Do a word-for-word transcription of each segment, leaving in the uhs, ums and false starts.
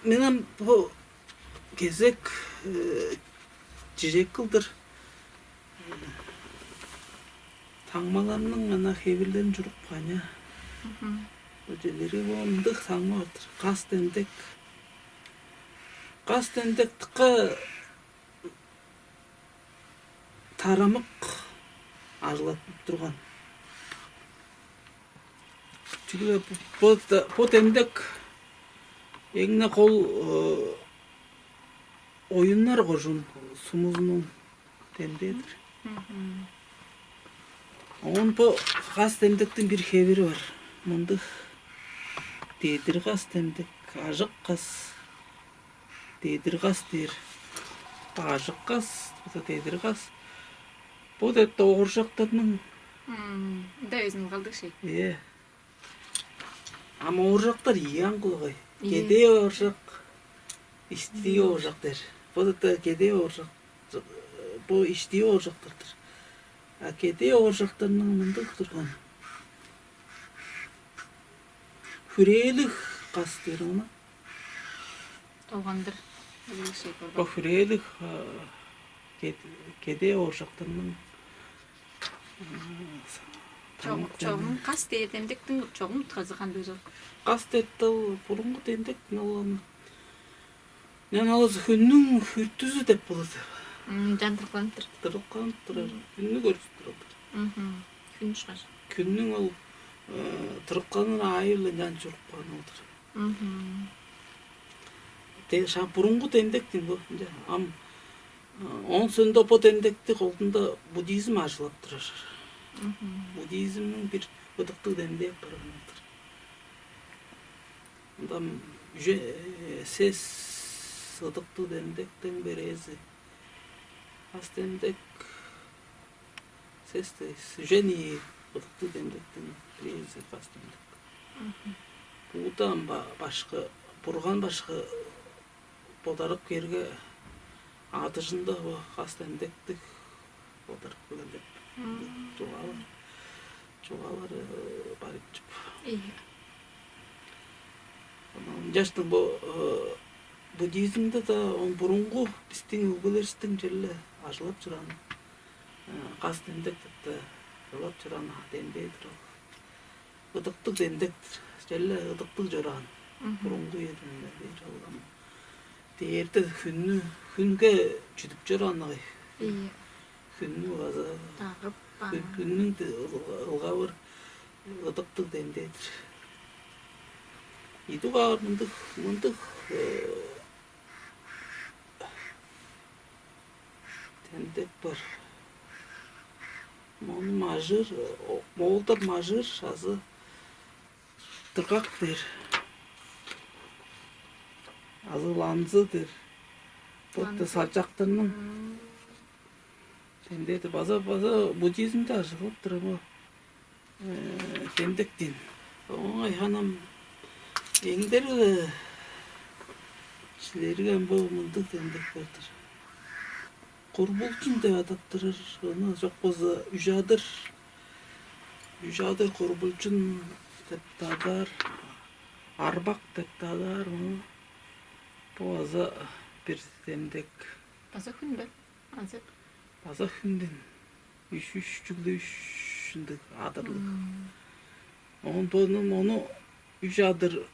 Мен ам бо кезек, э, чижек кылдыр таңмаларның ана хевирлерин чуруп каан, я. Мгм. Бо чүлери бо ындыг таңма бар-дыр. Кас демдек. Кас демдек дыка тарамык ажыглаттынып турган. Чүгле бо, бо, бо демдек эң-не кол, э, Оюннар кожуун сумузунуң демдээ-дир. Мгм. Оон бо кас демдектиң бир хевири бар. Мындыг: дедир кас демдек, ажык кас, дедир кас дээр. Ажык кас, база дедир кас. Бо деп ооржактарның. М, ында безин калдык шей. Э. Ам ооржактар ийи аңгылгай. Ийи. Кедээ ооржак, иштии ооржак дээр. Бо деп кедээ ооржак, бо иштии ооржактар-дыр. А кедээ ооржактарның мындыг турган. Хүрээлиг кас дээр ону. Долгандыр. Бо хүрээлиг, а, кед-, кедээ ооржактарның, а, чогум, кас дээр демдектиң чогум утказы кандыг чок? Кас деп ол бурунгу демдек болган. Мен алыс хүннүң хүртүзү деп болот. М, чандырыгланып тур. Тырылканып турар. Мгм. Хүннү көрүп турар. Мгм. Хүн ышкаш. Хүннүң ол, э, тырылканын аайы-биле ынчан чуруп каан ол-дур. Мгм. Де, шаа бурунгу демдек дейн бо. Ынча ам, э, оон соонда бо демдекти колдуунда буддизм ажыглап турар. Мгм. Буддизмниң бир ыдыктыг демдээ апарган ол-дур. Ында ам үже-, э, сес ыдыктыг демдектиң бирээзи. Кас демдек, сес-те, үжен ийи ыдыктыг демдектиң бирээзи кас демдек. Мгм. Будда ам ба-, башкы, бурган башкы бодарып кээрге, адыжында бо кас демдектиг бодарып келген деп. Мм. Чугаалар, чугаалар, э, бар ийик чүп. Ийе. Ынчаштың бо, э, буддизмде-даа, оон бурунгу бистиң өгбелеривистиң черле ажылап чораан, э, кас демдек деп-даа ажылап чораан демдээ-дир ол. Ыдыктыг демдек-тир. Черле ыдыктыг чораан. Мгм. Бурунгу үеде-даа бээр ол ам. Дээрде хүннү, хүнге чүдүп чораан-на. Ийе. Хүннү база дагып, хүн-, хүннүң де-, ылга-, ылгавыр ыдыктыг демдээ-дир. Идугаар мындыг, мындыг, э, демдек бар. Мону мажыр, о, моолдар мажыр азы дыргак дээр. Азы ланзы дээр. Бо-даа ланзы. Салчактарның. Мм. Демдээ-дир. База, база буддизмде ажыглап турар бо. Э, демдек дейн. Оон айханам эңдер-ле силерге ам бо мындыг демдек бар-дыр. Курбулчун деп адап турар, ону чок болза үш адыр, үш адыр курбулчун деп адаар, арбак деп адаар, ону бо база бир демдек. База хүн бе? Азы? База хүнден. Үш, үш, чүгле үш ындыг адырлыг. Мм. Оон бону, мону үш адыр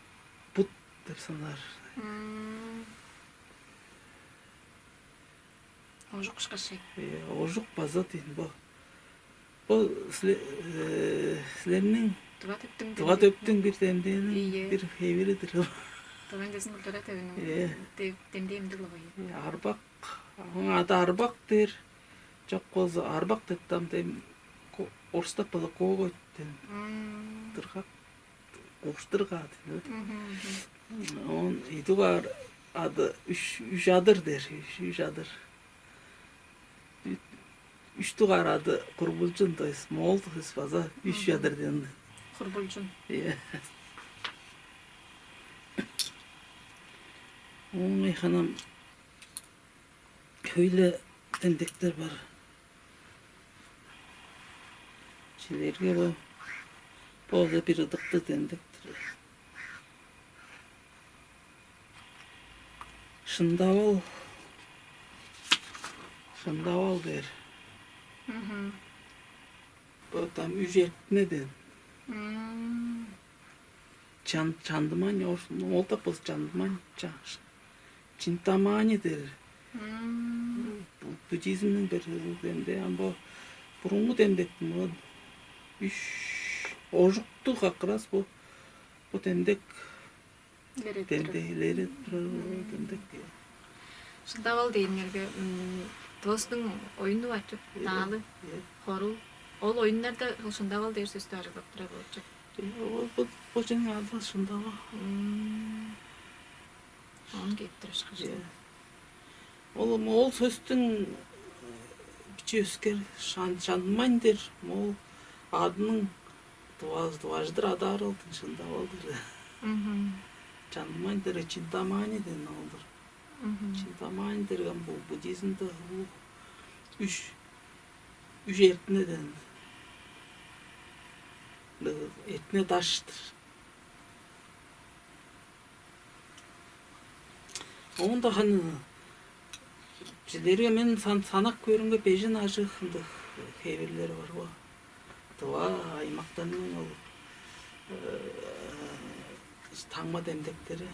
бут деп санаар. Мм. Ожук ышкаш. Э, ожук база дейн бо. Бо силе-, э, силерниң Тыва төптүң, Тыва төптүң бир демдээниң, ийе, бир хевири-дир ол. Тыва үндезин культура төбүнүң, э, де-, демдээ ындыг-ла бо. Э, арбак, ооң ады арбак дээр, чок болза арбак деп там дем, ко-, орустап болза коготь ден. Мм. Дыргак, куштурга дейн. Мгм, мгм. Оон идугаар ады үш, үш адыр дээр, үш, үш адыр. Ү-, үш дугаар ады курбулчун, то есть моол, то есть база үш, мгм, адыр дээн. Курбулчун. Ийе. Оон ханам хөй-ле демдектер бар. Силерге бо, бо-ла бир ыдыктыг демдек-тир. Шындавал, шындавал дээр. Мгм. Бо там үжертинеден. М. Чан чандымань, ол да быз чандымань, ча- чинтамани дээр. М. Бу- буддизмниң бир демде ам бо бурунгу демдек, мына үш ожуктуг как раз бу бу демдек. Илередип турар. Демдейлери турар ол демдек. Шындавал дээниңерге, м, тывыстың оюну бар чоп, даалы, хорул. Ол оюннарда ол шындавал дээр сөстү ажыглап турар болчук. Ол бо бо чүнүң ады шындавал. М. Оон кээп турар шкажыл. Ол ол сөстүң бичи өскер шан чанмайн дээр, ол адының дуважыдыр адаары ол шындавал дээр. Мгм. Чанмайн дээр, чинтамани деген ол-дур. Мгм. Чинтамани дээрге бул буддизмде улуг үш үш эртинеден эртине даштыр. Оон-даа ханы силерге мен сан санап көөрүмге бежен ажык ындыг хевирлери бар го. Тыва аймактарның ол таңма демдектери.